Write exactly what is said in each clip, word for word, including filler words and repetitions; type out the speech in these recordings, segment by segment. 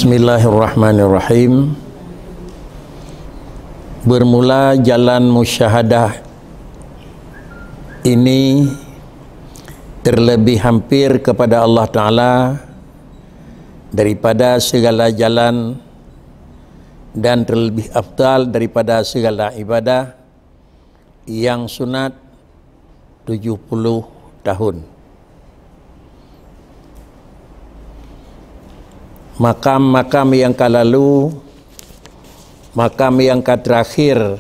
Bismillahirrahmanirrahim. Bermula jalan musyahadah ini terlebih hampir kepada Allah Taala daripada segala jalan dan terlebih afdal daripada segala ibadah yang sunat tujuh puluh tahun. Makam-makam yang ka lalu, makam yang ka terakhir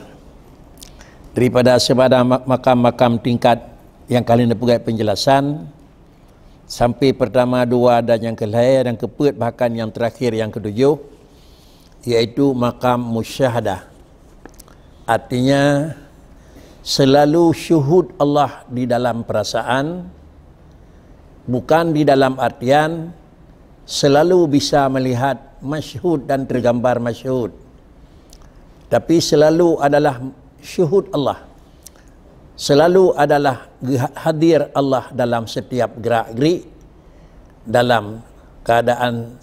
daripada sebada ma-, makam-makam tingkat yang ka lheueh neupeugah penjelasan, sampai pertama, dua, dan yang kelhèe, dan keupeuet, bahkan yang terakhir, yang ketujuh, yaitu makam musyahadah. Artinya, selalu syuhud Allah di dalam perasaan, bukan di dalam artian selalu bisa melihat masyhud dan tergambar masyhud, tapi selalu adalah syuhud Allah. Selalu adalah geuha-, hadir Allah dalam setiap gerak-gerik, dalam keadaan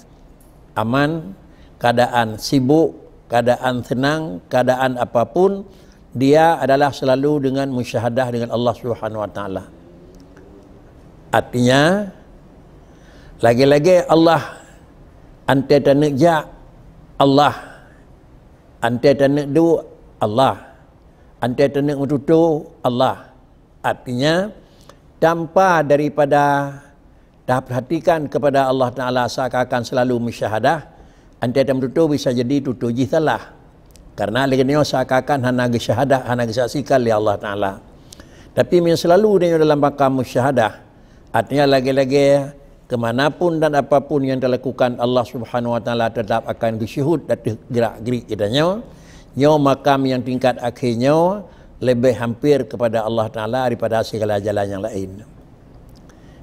aman, keadaan sibuk, keadaan senang, keadaan apapun, dia adalah selalu dengan musyahadah dengan Allah Subhanahu Wa Taala. Artinya, lagèe-lagèe Allah, antée taneuk jak, Allah, antée taneuk duek, Allah, antée taneuk meututoe, Allah. Artinya, tanpa daripada taperhatikan kepada Allah Taala, seakan-akan selalu musyahadah, antée tameututoe bisa jadi tutoe jih salah. Karena lagèe nyoe seakan-akan hana geusyahadah, hana geusaksikan lé Allah Taala. Tapi meunyoe selalu tanyoe dalam makam musyahadah, artinya lagèe-lagèe keumanapun dan apapun yang talakukan, Allah Subhanahu Wa Taala tetap akan geusyuhud ateueh gerak-gerik geutanyoe. Nyoe makam nyang tingkat akhé nyoe leubeh hampir kepada Allah Taala daripada segala jalan nyang laén.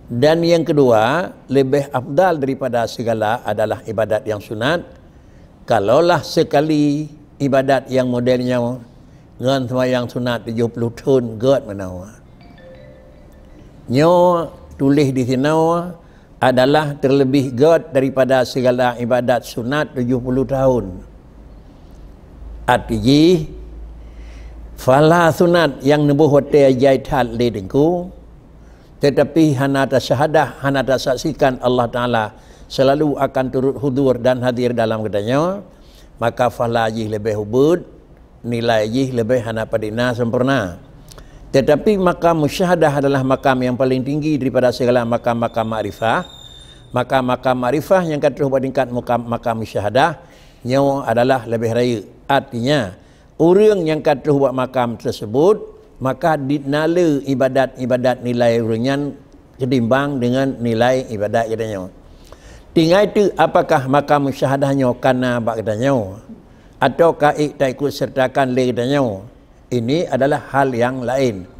Dan yang kedua, leubeh afdal daripada segala adalah ibadat nyang sunat. Kalaulah sekali ibadat nyang model nyoe ngon seumayang sunat tujoh ploh thon, gèt meunoe. Nyoe tuléh di sinoe adalah terlebih gèt daripada segala ibadat sunat tujoh ploh thon. Arti jih, pahala sunat nyang neuboh watèe jai that lé Teungku, tetapi hana tasyahadah, hana tasaksikan Allah Taala selalu akan turut hudur dan hadir dalam geutanyoe, maka pahala jih leubeh ubit, nilai jih leubeh hana padum na sempurna. Tetapi makam musyahadah adalah makam nyang paleng tinggi daripada segala makam-makam makrifah. Makam-makam makrifah nyang ka troh bak tingkat makam, makam musyahadah, nyoe adalah leubeh rayeuk. Artinya, ureuëng nyang ka troh bak makam tersebut, maka dinilai ibadat-ibadat nilai ureuëng nyan ketimbang dengan nilai ibadat geutanyoe. Tinggai teuk apakah makam musyahadah nyoe ka na bak geutanyoe, atawa ka ék taikut sertakan lé geutanyoe. Ini adalah hal nyang laén.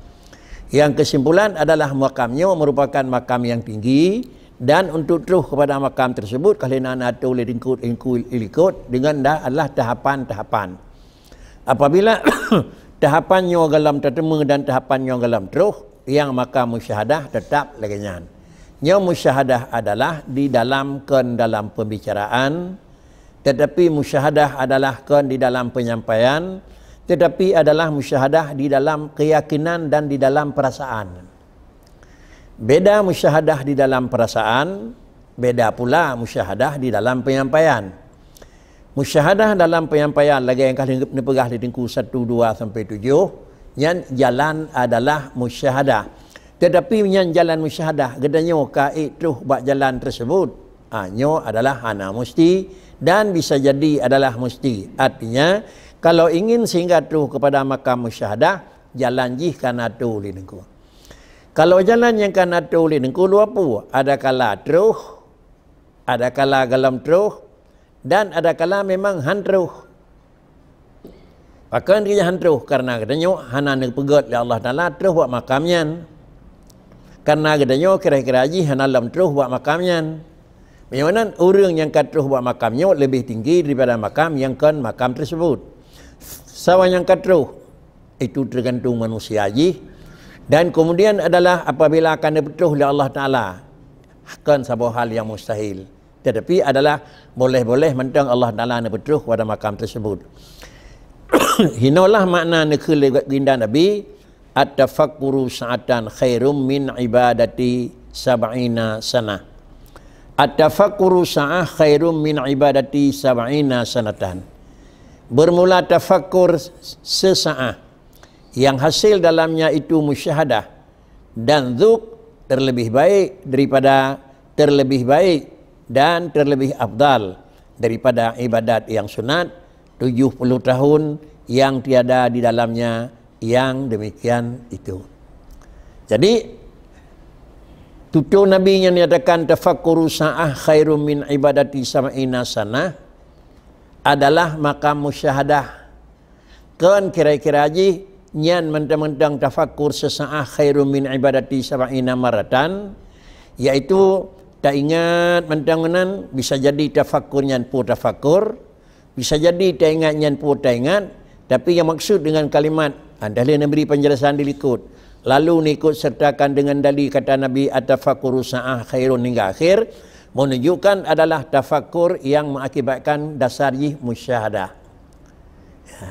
Nyang keusimpulan adalah makam nyoe merupakan makam nyang tinggi, dan untuk troh kepada makam tersebut, ka lheueh na atô lé Teungku, Teungku likot, dengan dah adalah tahapan-tahapan. Apabila tahapan nyoe gohlom tateumé dan tahapan nyoe gohlom troh, nyang makam musyahadah teutap lagèe nyan. Nyoe musyahadah adalah di dalam, kon dalam pembicaraan, tetapi musyahadah adalah kon di dalam penyampaian, tetapi adalah musyahadah di dalam keyakinan dan di dalam perasaan. Beda musyahadah di dalam perasaan, beda pula musyahadah di dalam penyampaian. Musyahadah dalam penyampaian, lagèe nyang ka neupeugah lé Teungku, satu, dua sampai tujuh, nyan jalan adalah musyahadah. Tetapi nyan jalan musyahadah, geutanyoe ka ék troh bak jalan tersebut, ha, nyoe adalah hana musti dan bisa jadi adalah musti. Artinya, kalau ingin sehingga troh kepada makam musyahadah, jalan jih ka na atô lé Teungku. Kalau jalan nyang ka na atô lé Teungku, lôn peue, ada kala troh, ada kala gohlom troh, dan ada kala memang han troh. Pakon jih han troh? Karena geutanyoe hana neupeugèt lé Allah Taala troh bak makam nyan. Karena geutanyoe kira-kira jih hana lom troh bak makam nyan. Meunyoe nan, ureuëng nyang ka troh bak makam nyoe leubeh tinggi daripada makam nyang kon makam tersebut. Saban nyang ka troh, itu tergantung manusia jih. Dan kemudian adalah apabila akan neupeutroh lé Allah Taala, kon saboh hal nyang mustahil. Tetapi adalah boleh-boleh mantong Allah Taala neupeutroh kepada makam tersebut. Hinoe lah makna neukheun lé baginda Nabi, "At-tafakkuru sa'atan khairum min ibadati sab'ina sanah." At-tafakkuru sa'ah khairum min ibadati sab'ina sanatan. Bermula tafakur sesaat yang hasil dalamnya itu musyahadah dan zuk terlebih baik daripada, terlebih baik dan terlebih afdal daripada ibadat yang sunat tujuh puluh tahun yang tiada di dalamnya yang demikian itu. Jadi, tutur Nabi nyang nyatakan, "Tafakkuru sa'ah khairum min ibadati sab'ina sanah," adalah makam musyahadah. Kon kira-kira jih nyan mantong-mantong tafakur sesaat khairum min ibadati sab'ina maratan, yaitu taingat mantong nan bisa jadi tafakur nyan peue tafakur, bisa jadi taingat nyan peue taingat, tapi yang maksud dengan kalimat, ah, dah lé neubri penjelasan di likot, lalu neikot sertakan dengan dali kata Nabi, "At-tafakkuru sa'ah khairun" hingga akhir, menunjukkan adalah tafakur yang mengakibatkan dasar jih musyahadah. Ya.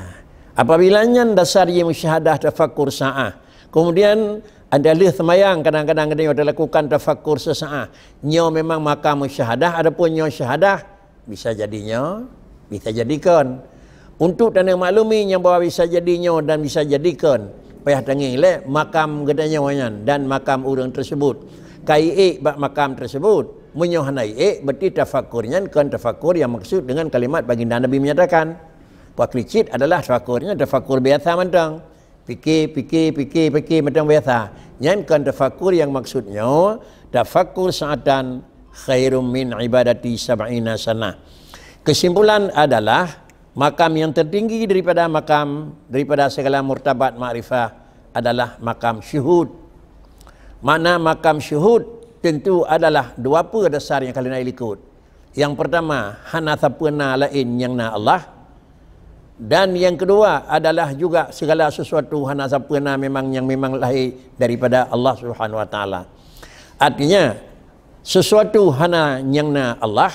Apabila nyan dasar jih musyahadah tafakur sa'ah, kemudian anda lheueh seumayang kadang-kadang geutanyoe talakukan tafakur sesaat. Nyoe memang makam musyahadah ataupun nyoe syahadah? Bisa jadi nyoe, bisa jadi kon. Untuk tanyoe maklumi nyang bahwa bisa jadi nyoe dan bisa jadi kon, payah tangieng lé makam geutanyoe nyan dan makam ureuëng tersebut. Ka iék bak makam tersebut. Meunyoe hana iék, berarti tafakur nyan kon tafakur yang maksud dengan kalimat baginda Nabi menyatakan. Puas klicit adalah tafakur nyan tafakur biasa mantong. Pike, pike, pike, pike mantong biasa. Nyan kon tafakur yang maksud nyoe, tafakur sa'atan khairum min ibadati sab'ina sanah. Kesimpulan adalah, makam yang tertinggi daripada makam, daripada segala martabat makrifah adalah makam syuhud. Makna makam syuhud tentu adalah dua peue dasar nyang ka lheueh na ilikot. Yang pertama, hana sapeue na laén nyang na Allah. Dan yang kedua adalah juga segala sesuatu hana sapeue na memang nyang memang lahé daripada Allah Subhanahu Wa Taala. Artinya, sesuatu hana nyang na Allah,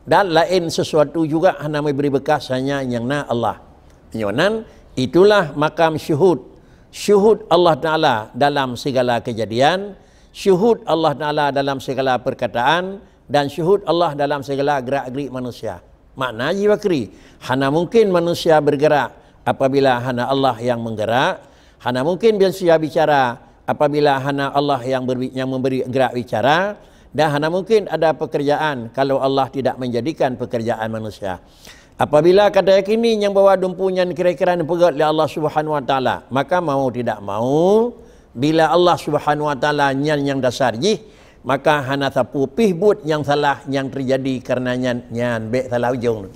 dan laén sesuatu juga hana meubri beukas, hanya nyang na Allah. Meunyoe nan, itulah makam syuhud. Syuhud Allah Taala dalam segala kejadian, syuhud Allah Taala dalam segala perkataan, dan syuhud Allah dalam segala gerak-gerik manusia. Makna jih bakri, hana mungkin manusia bergerak apabila hana Allah yang menggerak, hana mungkin manusia bicara apabila hana Allah yang berbi-, yang memberi gerak bicara, dan hana mungkin ada pekerjaan kalau Allah tidak menjadikan pekerjaan manusia. Apabila ka tayakini nyang bahwa dumpeue nyan kira-kira neupeugét lé Allah Subhanahu Wa Taala, maka mau tidak mau, bila Allah Subhanahu Wa Taala nyan nyang dasar jih, maka hana sapeue pih buet nyang salah nyang teujadi kareuna nyan, nyan bék salah ujong.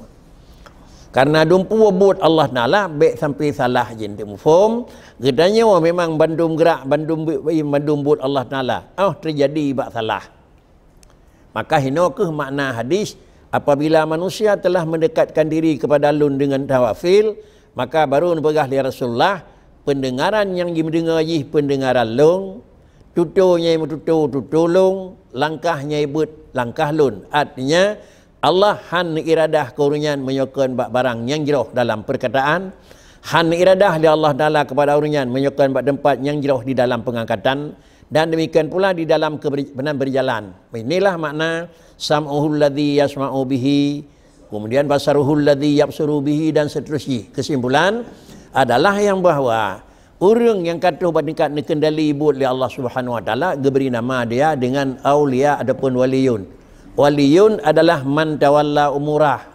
Kareuna dumpeue buet Allah Taala bék sampai salah jih. Muphom, geutanyoe memang bandum gerak, bandum bu-, bandum buet Allah Taala, oh, teujadi bak salah. Maka hinoe kheueh makna hadis, "Apabila manusia telah mendekatkan diri kepada Lôn dengan tawafil, maka baru neupeugah lé Rasulullah, 'Peundeungaran nyang jimeudeungoe jih peundeungaran Lôn, tutoe nyang meututoe tutoe Lôn, langkah nyang beuet langkah Lôn.'" Artinya, Allah hana iradah keu ureuëng nyan meunyoe kon bak barang nyang jroh dalam perkataan, hana iradah lé Allah Taala kepada ureuëng nyan meunyoe kon bak teumpat nyang jroh di dalam pengangkatan, dan demikian pula di dalam keber-, beurjalan. Inilah makna, "Sam'uhul ladzi yasma'u bihi," kemudian, "Basaruhul ladzi yabsuru bihi," dan seterusnya. Kesimpulan adalah yang bahwa ureuëng nyang ka troh bak tingkat neukendali buet lé Allah Subhanahu Wa Taala geubri nama dia dengan aulia ataupun waliyun. Waliyun adalah man tawalla umurah.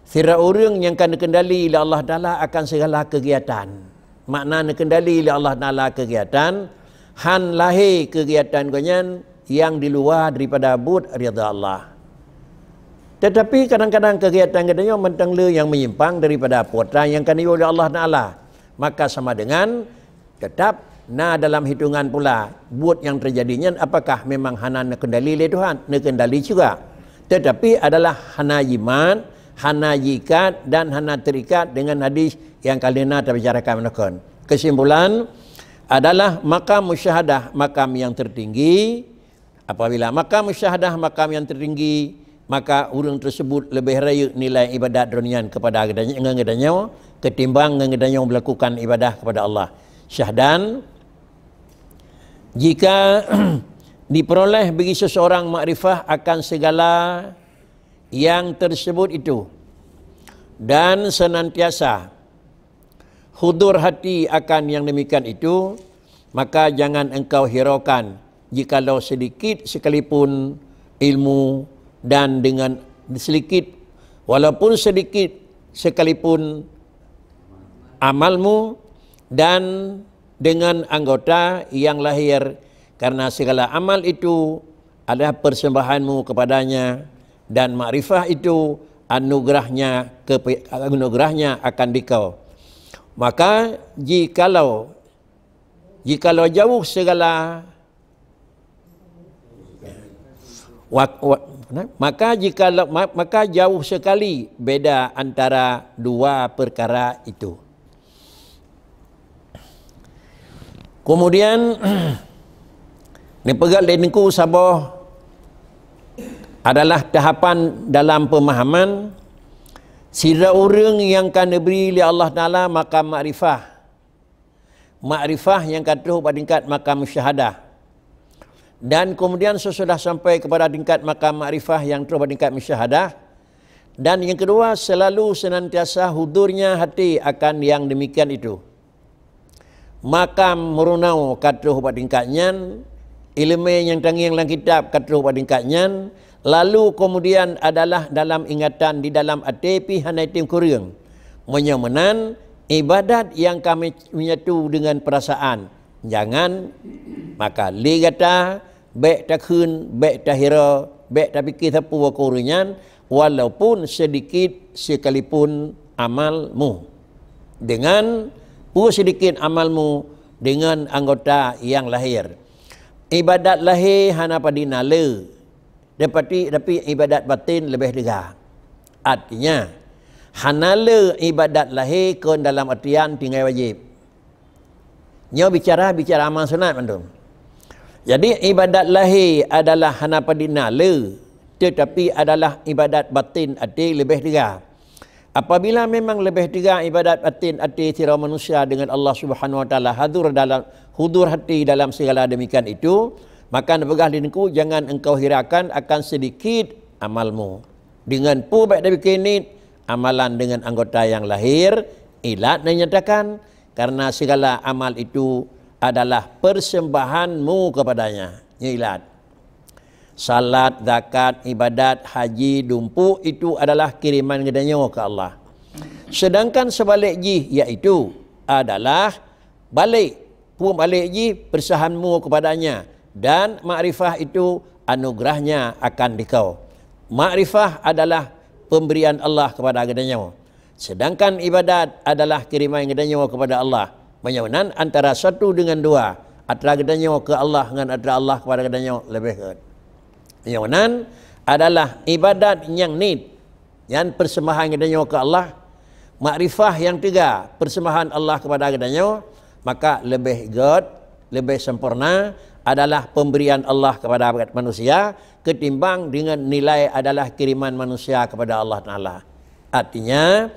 Sidroe ureuëng nyang ka neukendali lé Allah Taala akan segala kegiatan. Makna neukendali lé Allah Taala kegiatan, hán lahé kegiatan gobnyan nyang di luwa daripada buet ridha Allah. Tetapi kadang-kadang kegiatan geutanyoe mantong le nyang menyimpang daripada peue nyang ka neuyue lé Allah Taala. Maka sama dengan Tetap na dalam hitungan pula buet nyang teujadi nyan apakah memang hana neukendali lé Tuhan? Neukendali juga. Tetapi adalah hana jimat, hana jiikat dan hana terikat dengan hadis nyang ka lheueh na tabicarakan meunoe kon. Kesimpulan adalah makam musyahadah, makam nyang tertinggi, Apabila makam musyahadah makam yang tertinggi, maka ureuëng tersebut lebih rayeuk nilai ibadat droe nyan kepada geutanyoe, ngon geutanyoe, ketimbang ngon geutanyoe melakukan ibadah kepada Allah. Syahdan, jika diperoleh bagi seseorang makrifah akan segala yang tersebut itu, dan senantiasa hudur hati akan yang demikian itu, maka jangan engkau hiraukan jikalau sedikit sekalipun ilmu dan dengan sedikit, walaupun sedikit sekalipun amalmu dan dengan anggota yang lahir, karena segala amal itu adalah persembahanmu kepadanya, dan makrifah itu anugerahnya kepe-, anugerahnya akan dikau. Maka jikalau, jikalau jauh segala wa-, wa-, maka jikalau, ma-, maka jauh sekali beda antara dua perkara itu. Kemudian, neupeugah lé Teungku saboh adalah tahapan dalam pemahaman, sidroe ureuëng nyang ka neubri lé Allah Taala makam makrifah. Makrifah nyang ka troh bak tingkat makam musyahadah. Dan kemudian sesudah sampai kepada tingkat makam makrifah nyang troh bak tingkat musyahadah, dan yang kedua, selalu senantiasa hudurnya hati akan yang demikian itu. Makam meurunoe ka troh bak tingkat nyan, iéleumé nyang tangieng lam kitab ka troh bak tingkat nyan, lalu kemudian adalah dalam ingatan di dalam até pih hana item kureueng. Meunyoe meunan, ibadat nyang ka menyatu dengan perasaan, jangan, maka lé gata bék takheun, bék tahira, bék tapike sapeue keu ureuëng nyan, walaupun sedikit sekalipun amalmu. Dengan peue sedikit amalmu dengan anggota yang lahir. Ibadat lahé hana padum na le, tapi, tapi ibadat batin leubeh teuga. Artinya, hana le ibadat lahé kon dalam artian tinggai wajéb. Nyoe bicara, bicara amal sunat mandum. Jadi, ibadat lahé adalah hana padum na le, tetapi adalah ibadat batin até leubeh teuga. Apabila memang leubeh teuga ibadat batin até sidroe manusia dengan Allah Subhanahu Wa Taala hadur dalam, hudur hati dalam segala demikian itu, maka neupeugah lé Teungku, jangan engkau hirakan akan sedikit amalmu. Dengan peue bék tapike niet, amalan dengan anggota yang lahir, ilat neunyatakan, karena segala amal itu adalah persembahanmu kepadanya. Nyoe ilat. Salat, zakat, ibadat, haji, dumpuk itu adalah kiriman geutanyoe keu Allah. Sedangkan seubalik jih, yaitu adalah balek, peue balek jih, persembahanmu kepadanya, dan makrifah itu anugerahnya akan dikau. Makrifah adalah pemberian Allah kepada geutanyoe. Sedangkan ibadat adalah kiriman geutanyoe kepada Allah. Meunyoe nan antara satu dengan dua, antara geutanyoe keu Allah ngon antara Allah kepada geutanyoe leubeh gét. Meunyoe nan adalah ibadat nyang niet, nyan persembahan geutanyoe keu Allah. Makrifah nyang teuga, persembahan Allah kepada geutanyoe, maka leubeh gét, leubeh sempurna adalah pemberian Allah kepada manusia ketimbang dengan nilai adalah kiriman manusia kepada Allah Taala. Artinya,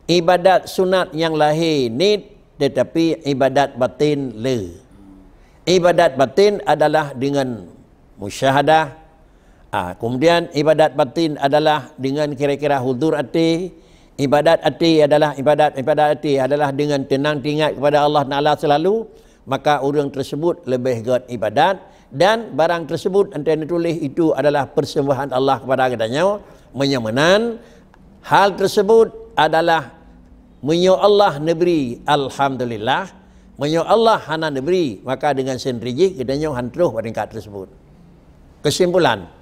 ibadat sunat nyang lahé niet, tetapi ibadat batin le. Ibadat batin adalah dengan musyahadah. Ah, kemudian ibadat batin adalah dengan kira-kira hudur até. Ibadat até adalah ibadat, ibadat até adalah dengan tenang teuingat kepada Allah Taala selalu. Maka ureuëng tersebut leubeh gét ibadat, dan barang tersebut nyang teutuléh itu adalah persembahan Allah kepada geutanyoe. Meunyoe meunan, hal tersebut adalah meunyoe Allah neubri, alhamdulillah. Meunyoe Allah hana neubri, maka dengan sendiri jih geutanyoe han troh bak tingkat tersebut. Kesimpulan,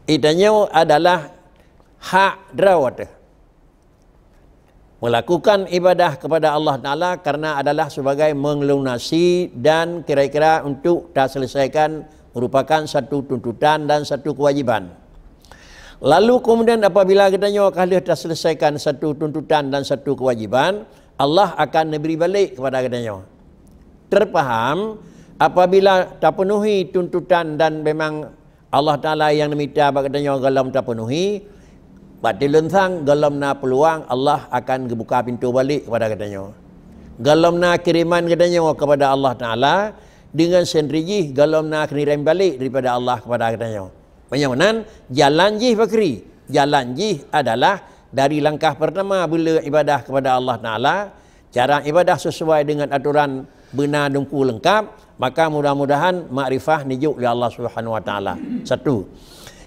geutanyoe adalah hak droe teuh melakukan ibadah kepada Allah Taala karena adalah sebagai melunasi dan kira-kira untuk taselesaikan merupakan satu tuntutan dan satu kewajiban. Lalu kemudian apabila geutanyoe ka lheueh taselesaikan satu tuntutan dan satu kewajiban, Allah akan neubri balek kepada geutanyoe. Terpaham, apabila tapenuhi tuntutan dan memang Allah Taala nyang neumita bak geutanyoe gohlom tapeunuhi, bak teuleunsang gohlom na peuluang Allah akan geubuka pintoe balek kepada geutanyoe. Gohlom na kiriman geutanyoe kepada Allah Taala, deungon sendiri jih gohlom na kiriman balek daripada Allah kepada geutanyoe. Meunyoe meunan, jalan jih pakri? Jalan jih adalah dari langkah pertama beu le ibadah kepada Allah Taala, cara ibadah sesuai dengan aturan beuna dungku leungkab, maka mudah-mudahan makrifah neujok lé Allah Subhanahu Wa Taala. Satu.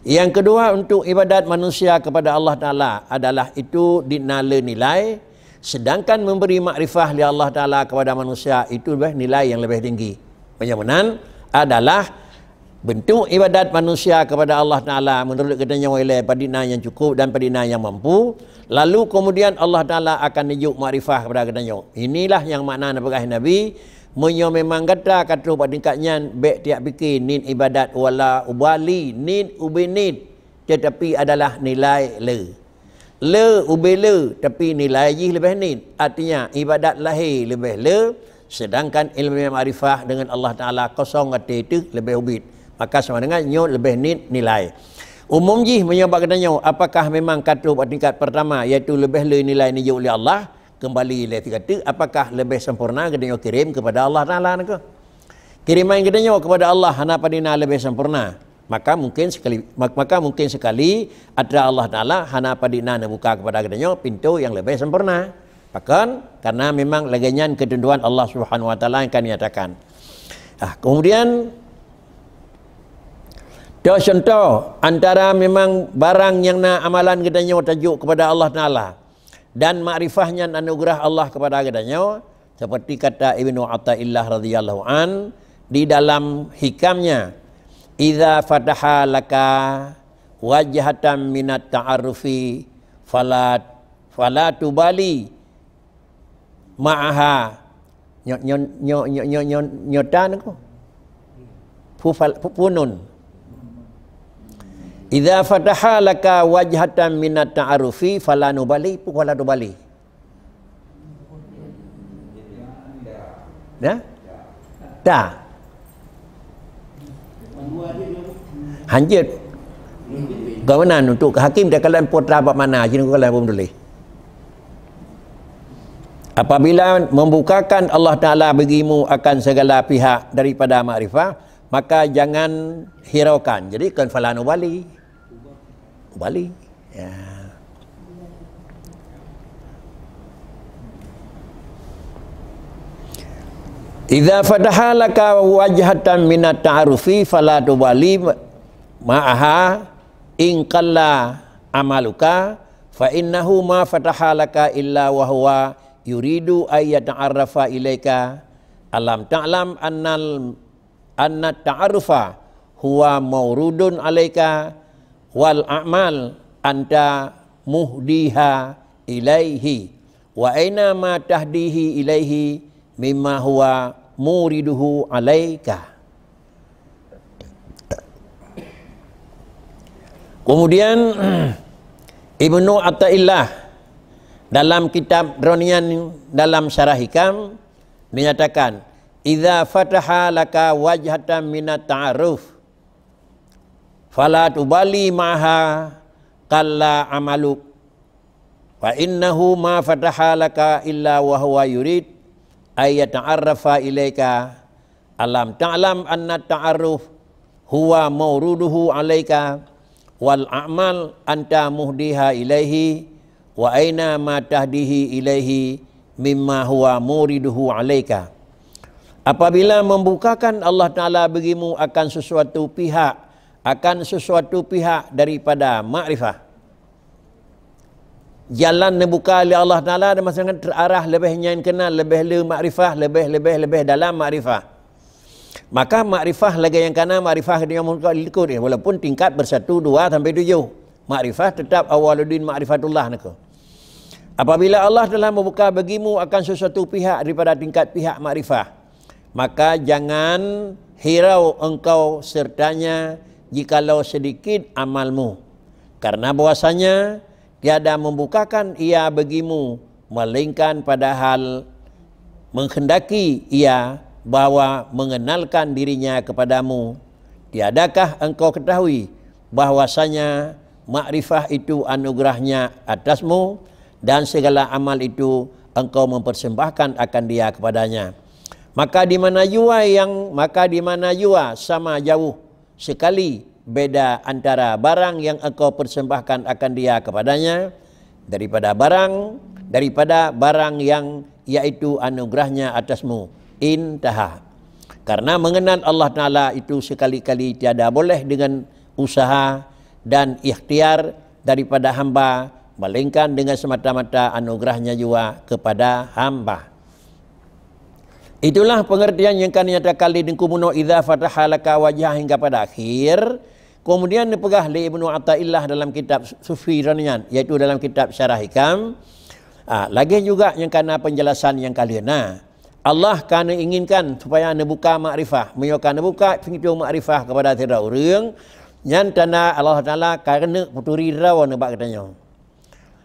Yang kedua, untuk ibadat manusia kepada Allah Taala adalah itu dina le nilai, sedangkan memberi makrifah lé Allah Taala kepada manusia itu lebih nilai yang lebih tinggi. Meunyoe meunan adalah bentuk ibadat manusia kepada Allah Taala menurut geutanyoe ilée padina nyang cukup dan padina nyang mampu, lalu kemudian Allah Taala akan neujok makrifah kepada geutanyoe. Inilah nyang makna neupeugah Nabi, meunyoe memang gata ka troh bak tingkat nyan, bék tiak pike niet ibadat wala ubali niet ubé niet, tetapi adalah nilai le. Le ubé le, tapi nilai jih leubeh niet. Artinya, ibadat lahé leubeh le, sedangkan ilmu makrifah dengan Allah Taala kosong até teuh leubeh ubit. Maka sama dengan nyoe leubeh niet nilai. Umum jih meunyoe bak geutanyoe, apakah memang ka troh bak tingkat pertama, yaitu leubeh le nilai neujok lé Allah, kembali lé tika teuk, apakah leubeh sempurna geutanyoe kirém kepada Allah Taala nangka? Kiriman geutanyoe kepada Allah hana padina leubeh sempurna. Maka mungkin sekali, mak-, maka mungkin sekali atra Allah Taala hana padina neubuka kepada geutanyoe pintoe nyang leubeh sempurna. Pakon? Karena memang lagée nyan keuteuntuan Allah Subhanahu Wa Taala nyang ka dinyatakan. Ah, kemudian, toh contoh antara memang barang nyang na amalan geutanyoe tajok kepada Allah Taala. Dan makrifah nyan anugerah Allah kepada geutanyoe, seperti kata Ibnu Athaillah radhiyallahu an di dalam hikamnya, "Idza fataha laka wajhatan minat ta'arrufi fala, fala tubali ma'aha." Nyo, nyo, nyo, nyo, nyo, nyo, nyo ta niko. Fu fal-, fu, fu nun. "Idza fataha laka wajhatan minat ta'arrufi fala nubali," fu fala tubali. Ya? Ta. Hanjeuet. Geunawan untuk hakim dia kalian putra bak mana, jin kalian pun tulis. Apabila membukakan Allah Taala bagimu akan segala pihak daripada makrifah, maka jangan hiraukan. Jadi, kon fala nubali. Ubali. Ya. "Idza fataha laka wajhatan minat ta'arrufi fala tubali ma'aha in qalla amaluka, fa innahu ma fataha laka illa wa huwa yuridu ay yata'arrafa ilaika. Alam ta'lam annal, anna ta'arrufa huwa maurudun alaika, wal a'mal anta muhdiha ilaihi, wa aina ma tahdihi ilaihi mimma huwa muriduhu alaika." Kemudian, Ibnu Athaillah dalam kitab Ronian dalam Syarah Hikam menyatakan, "Idza fataha laka wajhatan minat ta'arruf, fala tubali ma'aha qalla amaluk, fa innahu ma fataha laka illa wa huwa yurid ay yata'arrafa ilaika. Alam ta'lam anna ta'arruf huwa mauruduhu alaika, wal a'mal anta muhdiha ilaihi, wa aina ma tahdihi ilaihi mimma huwa muriduhu alaika." Apabila membukakan Allah Taala bagimu akan sesuatu pihak, akan sesuatu pihak daripada makrifah, jalan neubuka lé Allah Taala dan masa nyan terarah leubeh nyan keunan, leubeh le makrifah, leubeh, leubeh, leubeh dalam makrifah. Maka makrifah lagée nyang kana makrifah di muka likot, eh, walaupun tingkat bersatu dua sampai tujuh. Makrifah tetap awwaluddin ma'rifatullah niko. Apabila Allah telah membuka bagimu akan sesuatu pihak daripada tingkat pihak makrifah, maka jangan hirau engkau sertanya jikalau sedikit amalmu, karena bahwasanya tiada membukakan ia bagimu, melainkan padahal menghendaki ia bahwa mengenalkan dirinya kepadamu, Tiadakah engkau ketahui bahwasanya makrifah itu anugerahnya atasmu, dan segala amal itu engkau mempersembahkan akan dia kepadanya? Maka di mana jua yang, maka di mana jua sama jauh sekali beda antara barang yang engkau persembahkan akan dia kepadanya, daripada barang, daripada barang yang yaitu anugerahnya atasmu. Intaha. Karena mengenal Allah Ta'ala itu sekali-kali tiada boleh dengan usaha dan ikhtiar daripada hamba, melainkan dengan semata-mata anugerahnya jua kepada hamba. Itulah pengertian yang ka nyatakan lé Teungku Muno, "Idza fataha laka wajah," hingga pada akhir. Kemudian dipeugah lé Ibnu Athaillah dalam kitab Sufi Ranian, yaitu dalam kitab Syarah Hikam. Ah, lagée juga nyang kana penjelasan nyang ka lheueh na. Allah ka neuinginkan supaya neubuka makrifah. Meunyoe ka neubuka pintoe makrifah kepada sidroe ureuëng, nyan tanda Allah Taala ka neuk peuturi droe nibak geutanyoe.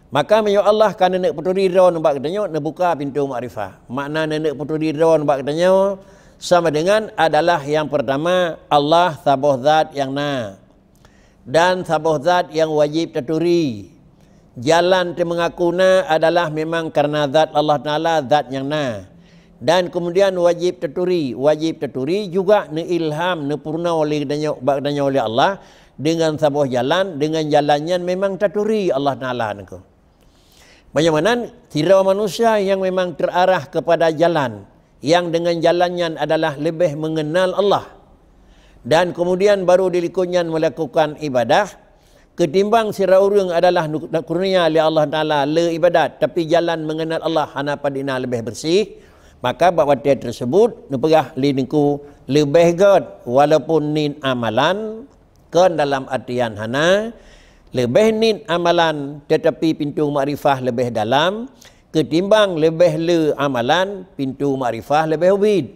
Maka meunyoe Allah ka neuk peuturi droe nibak geutanyoe, neubuka pintoe makrifah. Makna neuk peuturi droe nibak geutanyoe sama dengan adalah yang pertama, Allah saboh zat nyang na. Dan saboh zat nyang wajéb taturi. Jalan teumeungaku na adalah memang karena zat Allah Taala, zat nyang na. Dan kemudian wajéb taturi, wajéb taturi juga neuilham, neupeurunoe lé geutanyoe, bak geutanyoe lé Allah dengan saboh jalan, dengan jalan nyan memang taturi Allah Taala niko. Meunyoe meunan, sidroe manusia nyang memang terarah kepada jalan, yang dengan jalan nyan adalah leubeh mengenal Allah, dan kemudian baru dilikot nyan melakukan ibadah, ketimbang sidroe ureuëng adalah nu-, kurnia lé Allah Taala le ibadat, tapi jalan mengenal Allah hana padina leubeh bersih, maka bak watée tersebut neupeugah lé Teungku leubeh gét, walaupun nit amalan, kon dalam artian hana, leubeh nit amalan, tetapi pintoe makrifah leubeh dalam, ketimbang leubeh le amalan, pintoe makrifah leubeh ubit.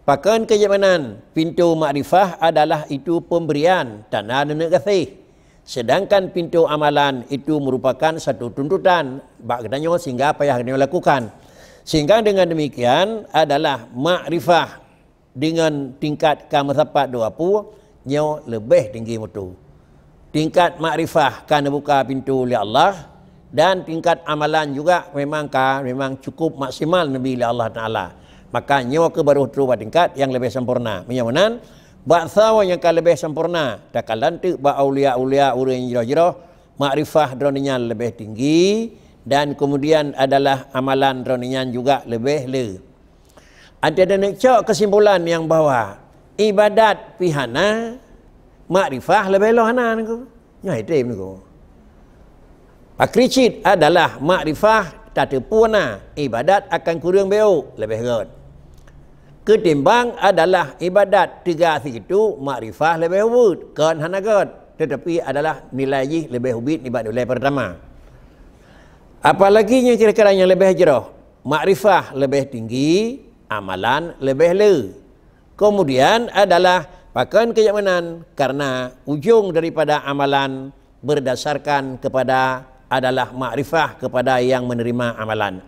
Pakon keu jeuet meunan, pintoe makrifah adalah itu pemberian, tanda neuneuk gaséh. Sedangkan pintoe amalan itu merupakan satu tuntutan bak geutanyoe sehingga payah geutanyoe lakukan. Sehingga dengan demikian adalah makrifah dengan tingkat ka meusapat dua pue, nyoe leubeh tinggi mutu. Tingkat makrifah ka neubuka pintoe lé Allah, dan tingkat amalan juga memang ka, memang cukup maksimal neubi lé Allah Taala. Maka nyoe keuh baru trok bak tingkat nyang leubeh sempurna. Meunyoe meunan, bak sawa nyang ka leubeh sempurna, takalon teuk bak aulia-aulia ureuëng jroh-jroh, makrifah droeneuh nyan leubeh tinggi, dan kemudian adalah amalan droeneuh nyan juga leubeh le. Até neuneuk cok keusimpulan nyang bahwa ibadat pih hana, makrifah leubeh lom hana niko. Nyoe item niko. Pakri cit adalah makrifah tateupeue na, ibadat akan kureueng beuk, leubeh gét. Ketimbang adalah ibadat teuga sigitu, makrifah leubeh ubit, kon hana gét, tetapi adalah nilai jih leubeh ubit nibak nilai pertama. Apalagi nyang kira-kira nyang leubeh jroh, makrifah leubeh tinggi, amalan leubeh le. Kemudian adalah pakon keu jeuet meunan, karena ujong daripada amalan berdasarkan kepada adalah makrifah kepada yang menerima amalan.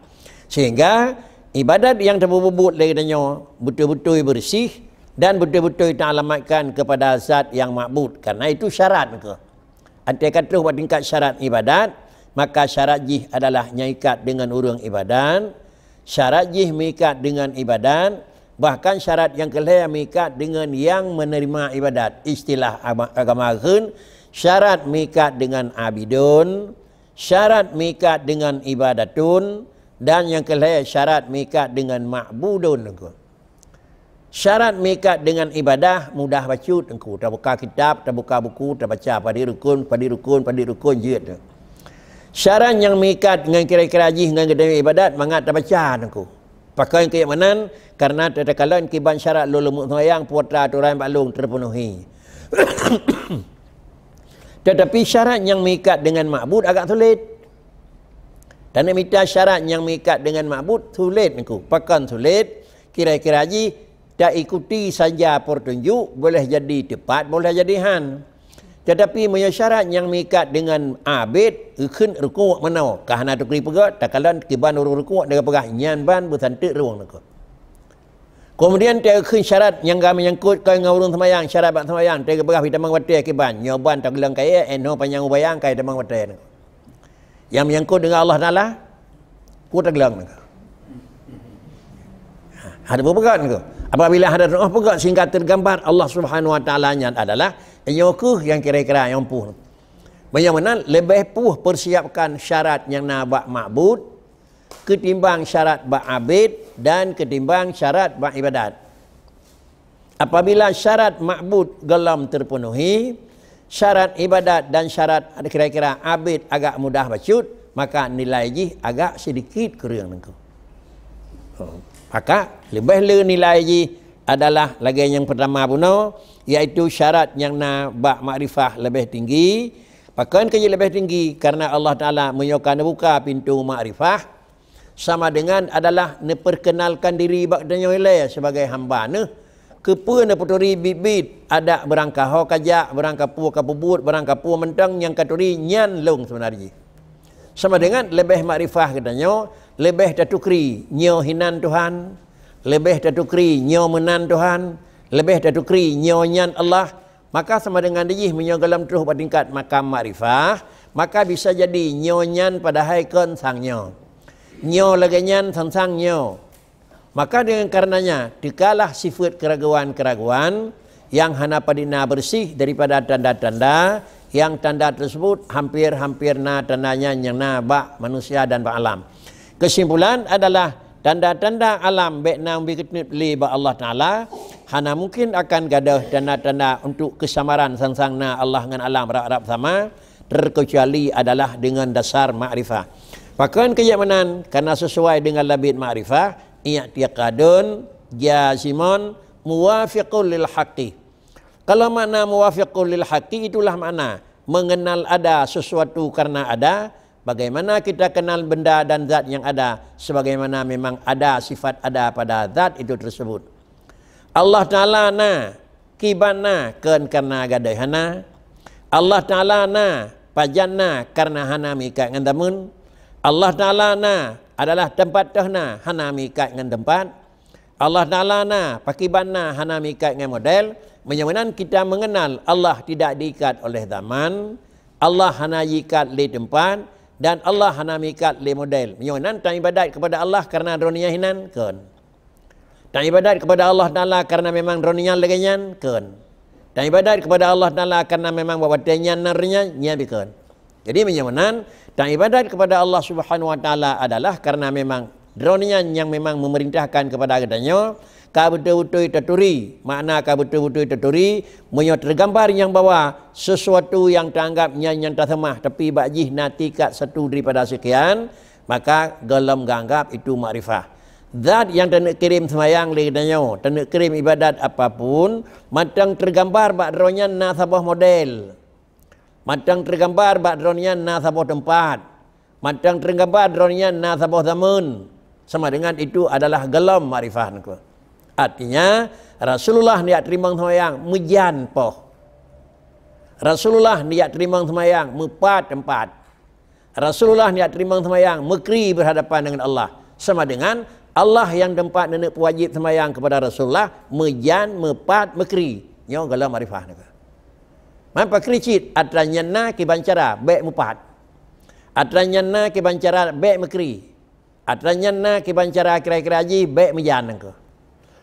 Sehingga ibadat nyang tapeubuet lé geutanyoe beutôi-beutôi beureuséh dan beutôi-beutôi taalamatkan kepada zat nyang makbud, karena itu syarat keuh. Até ka troh bak tingkat syarat ibadat, maka syarat jih adalah nyang ikat dengan ureuëng ibadat, syarat jih meuikat dengan ibadat, bahkan syarat nyang keu lhée meuikat dengan nyang menerima ibadat. Istilah ama-, agama kheun, syarat meuikat dengan abidun, syarat meuikat dengan ibadatun, dan nyang keu lhée syarat meuikat dengan makbudun. Syarat meuikat dengan ibadah mudah bacut, Teungku. Tabuka kitab, tabuka buku, tabaca padum rukun, padum rukun, padum rukun jeuet tu. Syarat nyang meuikat ngon kira-kira jih ngon geutanyoe ibadat mangat tabaca, Teungku. Pakon keu jeuet meunan, karena takalon kiban syarat lôn leumeuk seumayang, puasa atoran bak lôn terpenuhi. Tetapi syarat nyang meuikat dengan makbud agak sulet. Taneuk mita syarat nyang meuikat dengan makbud sulet, Teungku. Pakon sulet? Kira-kira jih taikuti saja peutunjuk, boleh jadi teupat, boleh jadi han. Tetapi meunyoe syarat nyang meuikat dengan abid, geukheun rukuk meunoe, ka hana teukeuri peugah, takalon kiban ureuëng rukuk, dia peugah nyan ban beusanteuk rhueng, Teungku. Keumudian teukeun syarat nyang ka meunyangkot keu ngon ureuëng seumayang, syarat bak seumayang, teukeun peugah pih tamong watée kiban, nyoe ban tagleueng kayée, eh, nyoe panyang ubayang kai tamong watée. Nyang meunyangkot deungon Allah Taala, ku tagleueng nangka. Hana peugah nangka. Apabila hana teupeugah sehingga tergambar Allah Subhanahu Wa Taala nyan adalah, nyoe keuh nyang kira-kira nyang puh. Meunyoe meunan, leubeh puh persiapkan syarat nyang na bak makbud, ketimbang syarat bak abid dan ketimbang syarat bak ibadat. Apabila syarat makbud gohlom terpenuhi, syarat ibadat dan syarat kira-kira abid agak mudah bacut, maka nilai jih agak sedikit kureueng nangka. Maka leubeh le nilai jih adalah lagée nyang pertama bunoe, yaitu syarat nyang na bak makrifah leubeh tinggi. Pakon keu jih leubeh tinggi? Karena Allah Taala meunyoe ka neubuka pintoe makrifah, sama dengan adalah neuperkenalkan diri bak tanyoe ilée sebagai hamba neuh. Keupeue neupeuturi biet-biet adak beurangkaho kajak, beurangkapeue kapeubuet, beurangkapeue mantong nyang katuri nyan lôn seubeuna jih. Sama dengan leubeh makrifah geutanyoe, leubeh tatukri nyoe hinan Tuhan, leubeh tatukri nyoe meunan Tuhan, leubeh tatukri nyoe nyan Allah, maka sama dengan jih meunyoe gohlom troh bak tingkat makam makrifah, maka bisa jadi nyoe nyan padahai kon sang nyoe. Nyoe lagée nyan sang-sang nyoe. Maka dengan karenanya, teukalah sifeuet keraguan-keraguan nyang hana padit na beureuséh daripada tanda-tanda nyang tanda tersebut hampir-hampir na tanda nyan nyang na bak manusia dan bak alam. Kesimpulan adalah tanda-tanda alam bék na ubé keuteuet lé bak Allah Taala, hana mungkin akan gadôh tanda-tanda untuk keusamaran sang-sang na Allah ngon alam rab-rab sama, terkecuali adalah dengan dasar makrifah. Pakon keu jih meunan, karena sesuai dengan labit makrifah, i'tiqadun jazimun muwafiqun lil haqqi. Kalau makna muwafiqun lil haqqi, itulah makna mengenal ada sesuatu karena ada, bagaimana kita kenal benda dan zat yang ada, sebagaimana memang ada sifat ada pada zat itu tersebut. Allah Taala na, kiban na, kon karena gadôh hana. Allah Taala na, pajan na, karena hana meuikat ngon zameun. Allah Taala na, adalah teumpat teuh na, hana meuikat ngon teumpat. Allah Taala na, pakiban na, hana meuikat ngon model. Meunyoe meunan kita mengenal Allah tidak diikat oleh zaman, Allah hana jiikat lé teumpat, dan Allah hana meuikat lé model. Meunyoe meunan taibadat kepada Allah karena droeneuh nyan hinan, kon. Taibadat kepada Allah Taala karena memang droeneuh nyan lagée nyan, kon. Taibadat kepada Allah Taala karena memang bak watée nyan na droeneuh nyan, nyan pih kon. Jadi meunyoe meunan, taibadat kepada Allah Subhanahu Wa Taala adalah karena memang droeneuh nyan nyang memang memerintahkan kepada geutanyoe, ka beutôi-beutôi taturi. Makna ka beutôi-beutôi taturi, meunyoe teugambar nyang bahwa sesuatu nyang taanggap nyan nyang taseumah, tapi bak jih na tingkat satu daripada sekian, maka gohlom geuanggap itu makrifah. Zat nyang taneuk kirém seumayang lé geutanyoe, taneuk kirém ibadat apapun, mantong teugambar bak droeneuh nyan na saboh model. Mantong teugambar bak droeneuh nyan na saboh teumpat. Mantong teugambar droeneuh nyan na saboh zameun. Sama dengan itu adalah gohlom makrifah nangka. Artinya, Rasulullah neujak teurimong seumayang meujan poh. Rasulullah neujak teurimong seumayang meupat teumpat. Rasulullah neujak teurimong seumayang meukri berhadapan dengan Allah. Sama dengan Allah nyang teumpat neuneuk peuwajéb seumayang kepada Rasulullah meujan, meupat, meukri. Nyoe gohlom makrifah nangka. Man pakri cit, atra nyan na kiban cara bék meupat. Atra nyan na kiban cara bék meukri. Atra nyan na kiban cara kira-kira jih bék meujan nangka.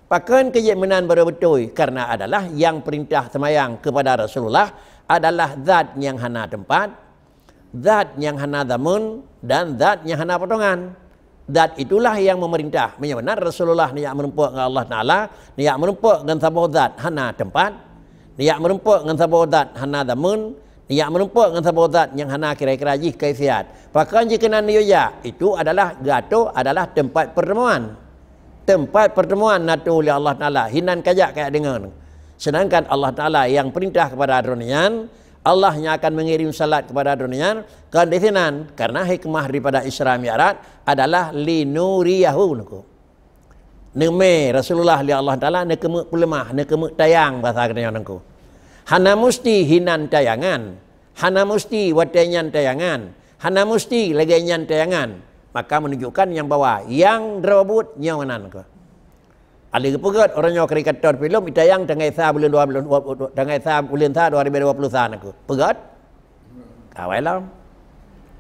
Pakon keu jih meunan barô beutôi, karena adalah nyang peurintah seumayang kepada Rasulullah adalah zat nyang hana teumpat, zat nyang hana zameun, dan zat nyang hana potongan. Zat itulah nyang memerintah. Meunyoe meunan Rasulullah neujak meurumpok ngon Allah Taala, neujak meurumpok ngon saboh zat hana teumpat, neujak meurumpok ngon saboh zat hana zameun, neujak meurumpok ngon saboh zat nyang hana kira-kira jih kaifiat. Pakon jih keunan neujak? Itu adalah geuatoe adalah teumpat pertemuan. Teumpat pertemuan neuatoe lé Allah Taala, hinan kajak kajak deungon. Sedangkan Allah Taala nyang peurintah kepada droeneuh nyan, Allah nyang akan mengirim salat kepada droeneuh nyan, kon di sinan, karena hikmah daripada Isra Mi'raj adalah linuriyahu nangka. Neumé Rasulullah lé Allah Taala neukeumeuk peuleumah, neukeumeuk tayang basa geutanyoe nangka. Hana musti hinan tayangan, hana musti watée nyan tayangan, hana musti lagée nyan tayangan. Maka menunjukkan nyang bahwa nyang droe buet nyoe meunan nangka. Alèh geupeugöt, uroe nyoe karikatur filem itayang tanggai sa buleuen dua belas, tanggai sa buleuen sa dua ribu dua puluh sa nangku. Peugöt? Awai lom.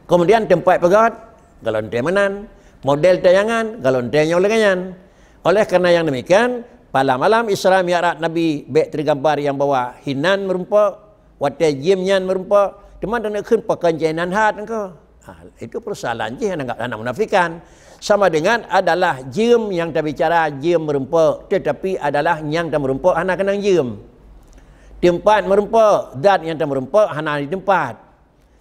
Kemudian teumpat peugöt, galon teuh meunan. Model tayangan, galon teuh nyoe lagèe nyan. Oleh karena yang demikian, pada malam Isra Mi'raj Nabi bèk teugambar nyang bahwa hinan meurumpok, watèe jeuem nyan meurumpok, teuma taneuk kheun pakon jih nan hat nangku. Ha, itu persoalan jih hana, hana menafikan. Sama dengan adalah jeuem nyang tabicara jeuem meurumpok, tetapi adalah nyang tameurumpok hana keunong jeuem. Teumpat meurumpok, zat nyang tameurumpok hana di teumpat.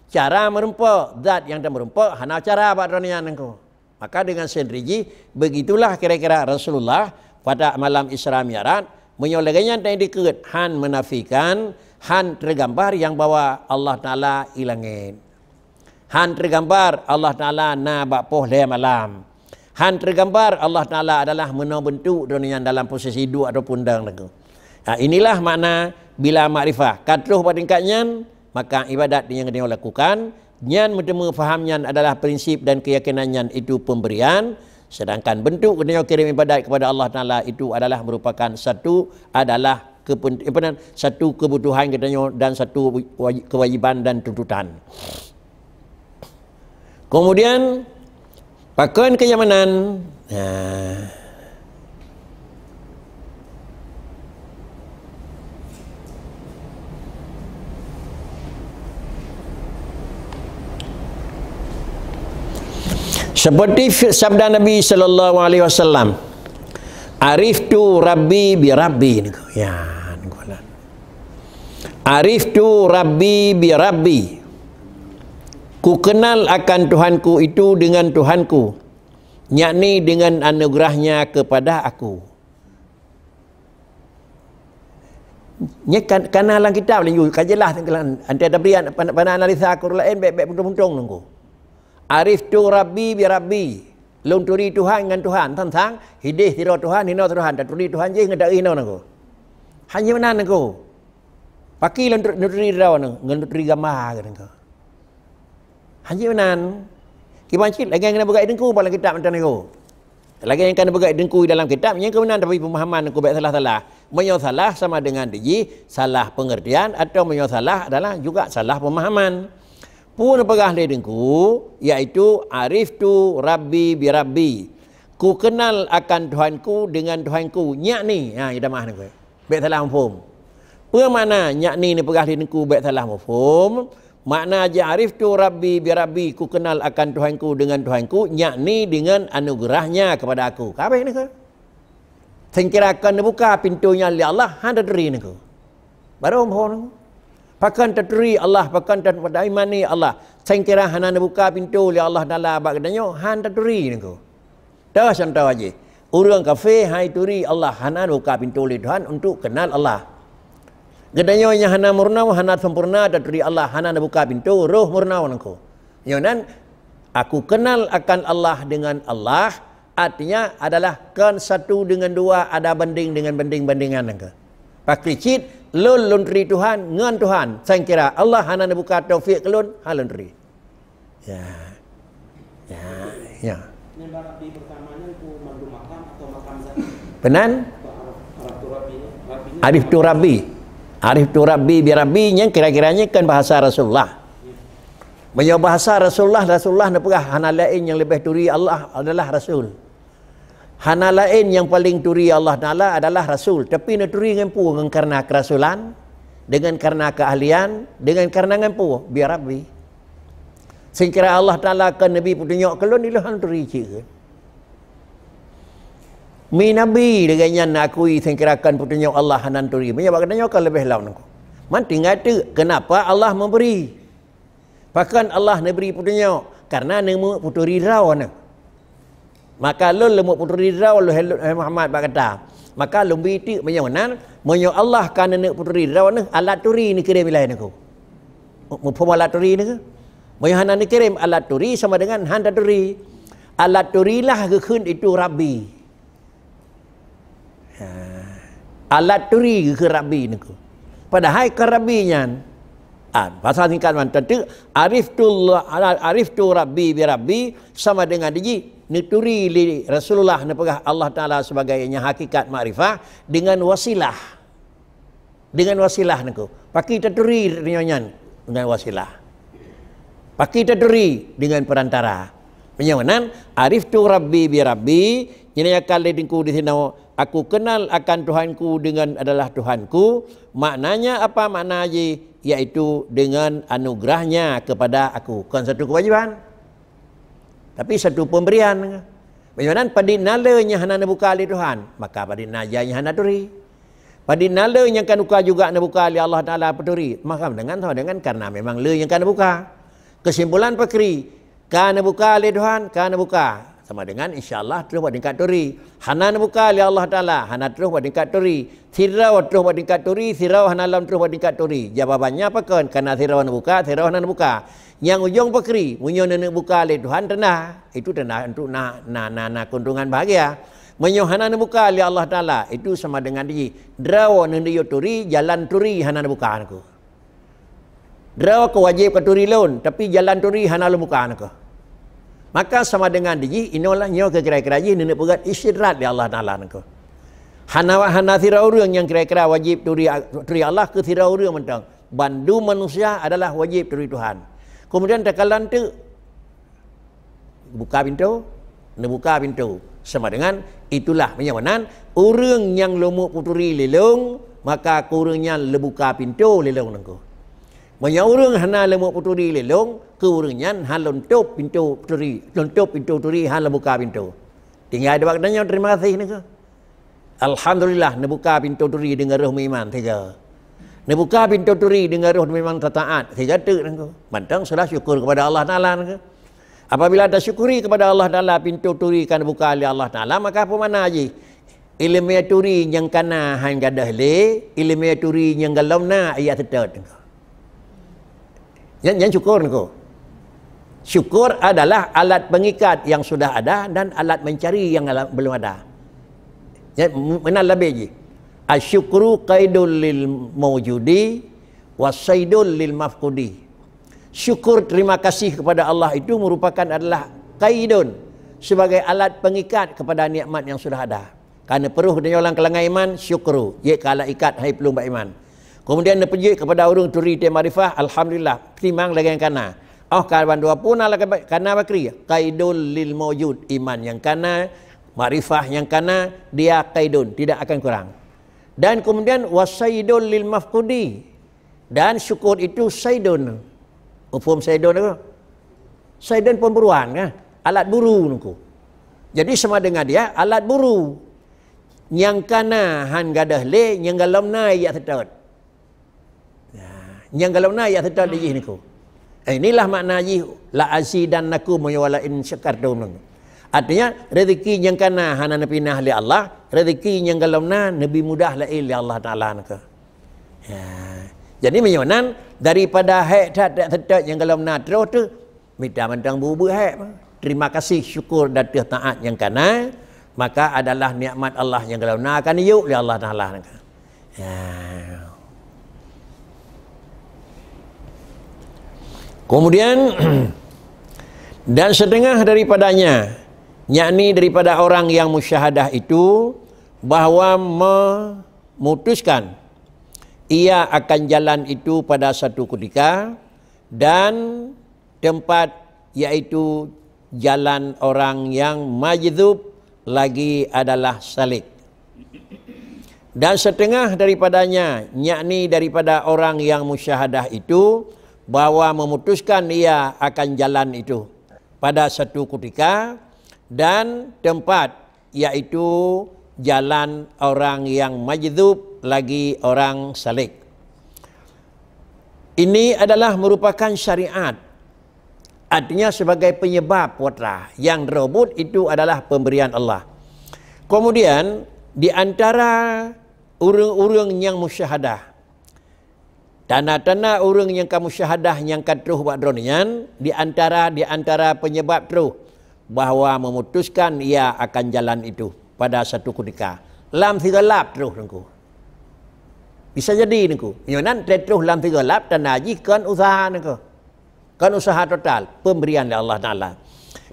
Cara meurumpok, zat nyang tameurumpok hana cara bak droeneuh nyan nangku. Maka dengan sendiri jih, begitulah kira-kira Rasulullah pada malam Isra Mi'raj, meunyoe lagèe nyan tanyoe dikeue han menafikan, han teugambar nyang bahwa Allah Taala i langèt. Han teugambar Allah Taala na bak poh lhèe malam. Han teugambar Allah Taala adalah meunoe beuntuk droeneuh nyan dalam posisi duek ataupun dong nangku. Ha, inilah makna bila makrifah. Ka troh bak tingkat nyan, maka ibadat nyang geutanyoe lakukan, nyan meuteumé faham nyan adalah prinsip dan keyakinan nyan itu pemberian, sedangkan bentuk geutanyoe kirim ibadat kepada Allah Taala itu adalah merupakan satu, adalah kepen-, apa nan, satu kebutuhan geutanyoe dan satu waji-, kewajiban dan tuntutan. Kemudian, pakon kenyamanan. Nah. Seperti fi-, sabda Nabi sallallahu alaihi wasallam, "Ariftu Rabbi bi Rabbi." Ya, "Ariftu Rabbi bi Rabbi." Kukenal akan Tuhanku itu dengan Tuhanku, yakni dengan anugerahnya kepada aku. Nyan kan, kana lam kitab laju, ka jeulaih teuka lam, antai tabri, pana, pana analisa Quran laén, bèk, bèk puntông-puntông nangku. "Ariftu Rabbi bi Rabbi." Lôn turi Tuhan ngon Tuhan, sang-sang, hideh sidroe Tuhan, hinoe Tuhan, taturi Tuhan jih ngon taturi hinoe nangku. Hana meunan nangku. Pakri lôn tu-, lôn turi droeneuh, ngon lôn turi gamba nangku. Hana meunan. Kiban cit lagèe nyang ka neupeugah Teungku bak lam kitab nyan nangku. Lagèe nyang ka neupeugah Teungku dalam kitab, nyan keunan tapi pemahaman nangku bèk salah-salah. Meunyoe salah sama dengan dijih salah pengertian, atau meunyoe salah adalah juga salah pemahaman. Peue neupeugah lé Teungku, yaitu, "Ariftu Rabbi bi Rabbi." Kukenal akan Tuhanku dengan Tuhanku. Nyak ni, ha, idamah ni. Bèk salah muphom. Peue makna nyak ni neupeugah lé Teungku bèk salah muphom? Makna jih, "Ariftu Rabbi bi Rabbi," kukenal akan Tuhanku dengan Tuhanku, nyak ni dengan anugerahnya kepada aku. Ka habéh ni ke? Sengkira kon neubuka pintoe nyan lé Allah, hana taturi nangku. Barô muphom nangku. Pakon taturi Allah, pakon ta-, taimani Allah. Sengkira hana neubuka pintoe lé Allah Taala bak geutanyoe, hana taturi nangku. Toh contoh jih, ureueng kafé hai turi Allah, hana neubuka pintoe lé Tuhan untuk kenal Allah. Geutanyoe nyang hana meurunoe, hana sempurna taturi Allah, hana neubuka pintoe roh meurunoe nangku. Nyoe nan, aku kenal akan Allah dengan Allah, artinya adalah kon satu dengan dua, ada banding dengan banding-bandingan nangku. Pakri cit, lôn, lôn turi Tuhan ngon Tuhan, sengkira Allah hana neubuka taufik keu lôn, hana lôn turi. Ya. Ya, ya. Nyembah Rabbi pertama nyan ku mandum makam atau makam zat? Penan? Arif tu Rabbi, Rabbi nyan. Arif tu Rabbi. Arif tu Rabbi bi Rabbi nyan kira-kira nyan kan bahasa Rasulullah. Ya. Meunyoe bahasa Rasulullah, Rasulullah neupeugah hana laén nyang leubeh turi Allah adalah Rasul. Hana laén nyang paleng turi Allah Taala adalah Rasul, tapi neuturi ngon peue? Ngon kareuna keurasulan, dengan kareuna keuahlian, dengan kareuna ngon peue? Bi Rabbi. Sengkira Allah Taala kon neubi peutunyok keu lôn, ilôn hana turi cit keuh. Mi Nabi lagèe nyan neukui sengkira kon peutunyok Allah hana turi. Meunyoe bak geutanyoe kan leubeh lom nangku. Man tinggai teuk, keunapa Allah meubri? Pakon Allah neubri peutunyok? Kareuna neumeupeuturi droe neuh. Maka lôn leumeuk peuturi droe lôn, hai Muhammad, bak gata. Maka lôn bi teuk meunyoe nan, meunyoe Allah ka neuneuk peuturi droe neuh, alat turi neukirém ilèe nangku. Muphom alat turi nangku? Meunyoe hana neukirém alat turi sama dengan hana taturi. Alat turi lah geukheun itu Rabbi. Ha. Alat turi geukheun Rabbi nangku. Padahai kon Rabbi nyan. Ah, bahasa singkat mantong teuk, ariftullah, ariftu Rabbi bi Rabbi sama dengan dijih Neuturi lé Rasulullah, neupeugah Allah Taala sebagai nyang hakikat makrifah dengan wasilah. Dengan wasilah niko. Pakri taturi nyoe nyan dengan wasilah. Pakri taturi dengan perantara. Meunyoe meunan, "Ariftu Rabbi bi Rabbi", nyan nyang ka lé Teungku di sinoe, "Aku kenal akan Tuhanku dengan adalah Tuhanku." Maknanya apa makna jih? Yaitu dengan anugerahnya kepada aku. Kon satu kewajiban. Tapi satu pemberian. Meunyoe meunan, padit na le nyang hana neubuka lé Tuhan, maka padit na jai nyang hana turi. Padit na le nyang ka neubuka juga neubuka lé Allah Taala peuturi, maka dengan sama dengan karena memang le nyang ka neubuka. Kesimpulan pakri, ka neubuka lé Tuhan, ka neubuka, sama dengan insya Allah troh bak tingkat turi. Hana neubuka lé Allah Taala, hana troh bak tingkat turi. Sidroe troh bak tingkat turi, sidroe hana lom troh bak tingkat turi. Jawabannya pakon? Karena sidroe neubuka, sidroe hana neubuka. Nyang ujong pakri, meunyoe neuneuk buka lé Tuhan tanda, itu tanda untuk na, na, na, na keuntungan bahagia. Meunyoe hana neubuka lé Allah Taala, itu sama dengan jih droe neuneuk turi, jalan turi hana neubuka niko. Droe keu wajéb ka turi lôn, tapi jalan turi hana lôn buka niko. Maka sama dengan jih, inoe lah nyoe keu kira-kira jih neuneuk peugét istidraj lé Allah Taala niko. Hana, hana sidroe ureuëng nyang kira-kira wajéb turi, turi Allah keu sidroe ureuëng mantong. Bandum manusia adalah wajéb turi Tuhan. Kemudian takalon teuk buka pintoe, neubuka pintoe. Sama dengan itulah, meunyoe meunan, ureuëng nyang leumeuk peuturi lé lôn, maka keu ureuëng nyan leubuka pintoe lé lôn niko. Meunyoe ureuëng hana leumeuk peuturi lé lôn, keu ureuëng nyan han lôn tôp pintoe peuturi, lôn tôp pintoe turi, han lôn buka pintoe. Tinggai dua tanyoe terima kasih niko. Alhamdulillah, neubuka pintoe turi deungon roh meuiman siga. Neubuka pintoe turi deungon roh meuiman tataat siga teuk niko. Mantong sudah syukur kepada Allah Taala niko. Apabila tasyukuri kepada Allah Taala, pintoe turi ka neubuka lé Allah Taala, maka peue makna jih? Iéleumé turi nyang kana han gadôh lé, iéleumé turi nyang golom na jak seutôt niko. Nyan, nyan syukur niko. Syukur adalah alat pengikat yang sudah ada dan alat mencari yang belum ada. Nyan meunan labeh jih. Asyukru qaidul lil maujudi wa saidul lil mafqudi. Syukur, terima kasih kepada Allah itu merupakan adalah qaidun, sebagai alat pengikat kepada nikmat yang sudah ada. Ka neupeurôh geutanyoe lam keulangan iman, syukru, jeuet keu alat ikat hai plueng bak iman. Kemudian neupeujeuet kepada ureuëng turi teuh makrifah, alhamdulillah, timang lagée nyang kana. Óh ka bandua puna lagée kana bakri, qaidul lil maujud, iman nyang kana, makrifah nyang kana, dia qaidun, tidak akan kurang. Dan kemudian wasaidul lil mafqudi, dan syukur itu saidun. Muphom saidun apa? Saidun pemburuan kan? Alat buru niko. Jadi sama dengan dia alat buru. Nyang kana han gadôh lé, nyang golom na jak seutôt. Nah, nyang golom na jak seutôt lé jih niko. Eh, inilah makna jih la azidannakum wa la in syakartum. Artinya rezeki nyang kana hana neupinah lé Allah, rezeki nyang golom na neubi mudah laén lé Allah Taala niko. Ya. Jadi meunyoe nan daripada hék that, that, that nyang golom na troh teuh, mita mantong bu-bu hék. Terima kasih, syukur dan taat nyang kana, maka adalah nikmat Allah nyang golom na akan yuk lé Allah Taala. Ya. Kemudian dan setengah daripadanya, yakni daripada orang yang musyahadah itu, bahwa memutuskan ia akan jalan itu pada satu ketika dan tempat, yaitu jalan orang yang majdzub lagi adalah salik. Dan setengah daripadanya, yakni daripada orang yang musyahadah itu, bahwa memutuskan ia akan jalan itu pada satu ketika dan tempat, yaitu jalan orang yang majdzub lagi orang salik. Ini adalah merupakan syariat. Artinya sebagai penyebab putra yang robot itu adalah pemberian Allah. Kemudian di antara ureuëng-ureuëng nyang musyahadah, tanda-tanda ureuëng nyang ka musyahadah nyang ka troh bak droeneuh nyan, di antara, di antara penyebab troh bahwa memutuskan ia akan jalan itu pada satu ketika. Lam sigoe lap troh niko. Bisa jadi niko. Nyoe nan troh lam sigoe lap tanda jih kon usaha niko. Kan usaha total pemberian dari Allah Taala.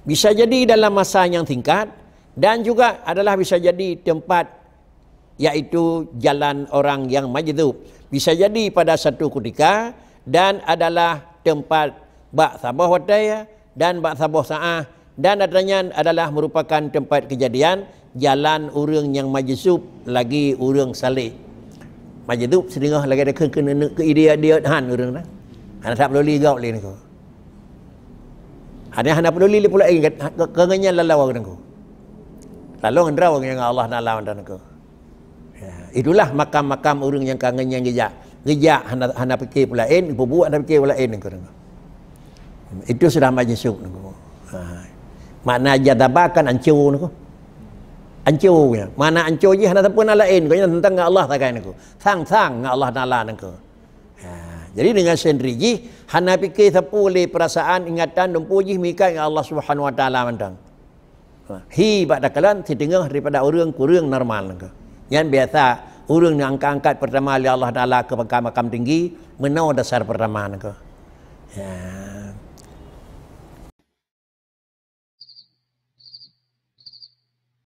Bisa jadi dalam masa yang singkat, dan juga adalah bisa jadi tempat, yaitu jalan orang yang majdzub. Bisa jadi pada satu ketika, dan adalah tempat bak saboh watée dan bak saboh saah, dan ata nyan adalah merupakan tempat kejadian jalan ureuëng nyang majdzub lagi ureuëng saleh. Majdzub seudeuengah lagée keu, keu, keu idéa-idéa han ureuëng na. Hana that peuduli gob lé niko. Hana, hana peuduli lé pula ingat, ha, ke, ke ngon nyan lalau ngon niko. Lalu ngon droe ngon Allah Taala ngon niko. Ya, itulah makam-makam ureuëng nyang ka ngon nyan geujak. Geujak hana, hana pike peulaén, peubuet hana pike peulaén niko. Itu sudah majdzub niko. Ha. Makna jadzaba kan anco niko. Anco ya. Makna anco jih hana sapeue na laén, ko nyan teuntang ngon Allah sagai niko. Sang-sang ngon Allah Taala niko. Ha, jadi dengan sendiri jih hana pike sapeue lé perasaan, ingatan, dumpeue jih meuikat ngon Allah Subhanahu Wa Taala mantong. Ha, hi bak takalon siteungoh daripada ureuëng kureueng normal niko. Nyan biasa ureuëng nyang angkat-angkat pertama lé Allah Taala keu makam-makam tinggi, meunoe dasar pertama niko. Ya.